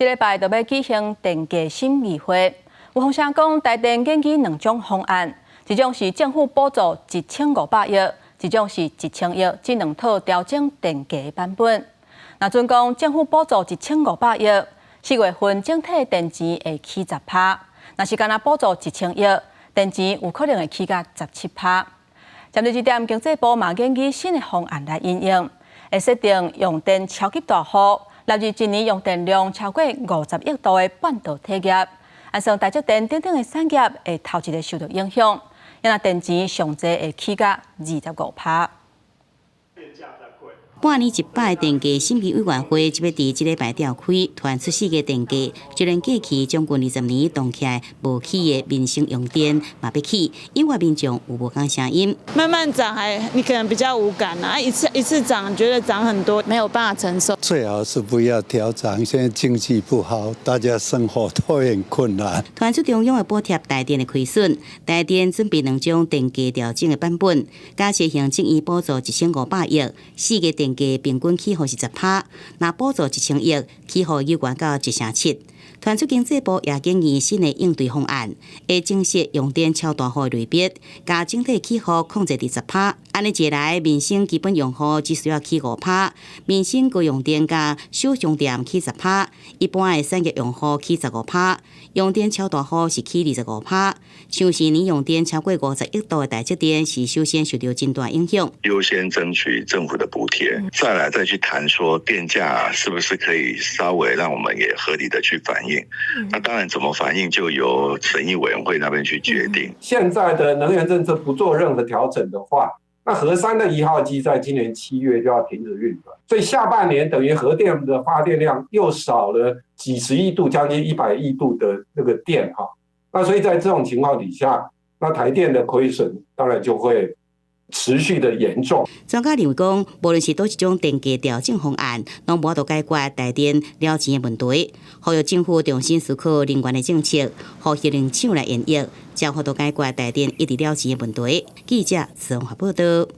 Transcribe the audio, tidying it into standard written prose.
這禮拜就欲舉行電價審議會。有風聲講，台電研擬兩種方案，一種是政府補助1500億，一種是1000億，這兩套調整電價版本。若準講政府補助一千五百億，4月份整體電錢會起10趴；若是干焦補助一千億，電錢有可能會起到17趴。針對這點，經濟部嘛研擬新的方案來因應，會設定用電超級大戶，納入一年用電量超過50億度的半導體業，按算台積電等等的產業會頭一个受到影響，因為電錢上濟會起到25趴。半年一擺電價審議委員會，這欲佇這禮拜召開，傳出四月電價，就連過去將近20年凍起來無起的民生用電嘛欲起，引發民眾有無仝聲音。慢慢漲還你可能比較無感啊，一次一次漲覺得漲很多，沒有辦法承受。最好是不要調漲，現在經濟不好，大家生活都很困難。傳出中央會補貼台電的虧損，台電準備兩種電價調整的版本，假設行政院補助1500億，四月電價平均起幅是10趴，若補助1000億，起幅有懸到1成7。傳出經濟部也建議新的應對方案，會增設用電超大戶類別，共整體起幅控制佇10趴。按呢一來，民生基本用戶只需要起5趴，民生高用電佮小商店起十趴，一般的產業用戶起15趴，用電超大戶是起25趴。像是年用電超過50億度的台積電，是首先受著真大影響。優先爭取政府的補貼，再來再去談說電價是不是可以稍微讓我們也合理的去反映。那當然，怎麼反映就由審議委員會那邊去決定。現在的能源政策不做任何調整的話，那核三的一號機在今年7月就要停止運轉，所以下半年等於核電的發電量又少了幾十億度，將近100億度的那個電哈。那所以在這種情況底下，那台電的虧損當然就會持續的嚴重。專家認為講，無論是佗一種電價調整方案，攏無法度解決台電了錢的問題。呼籲政府重新思考能源的政策，予核能廠來延役，才有法度解決台電一直了錢的問題。記者陳華報道。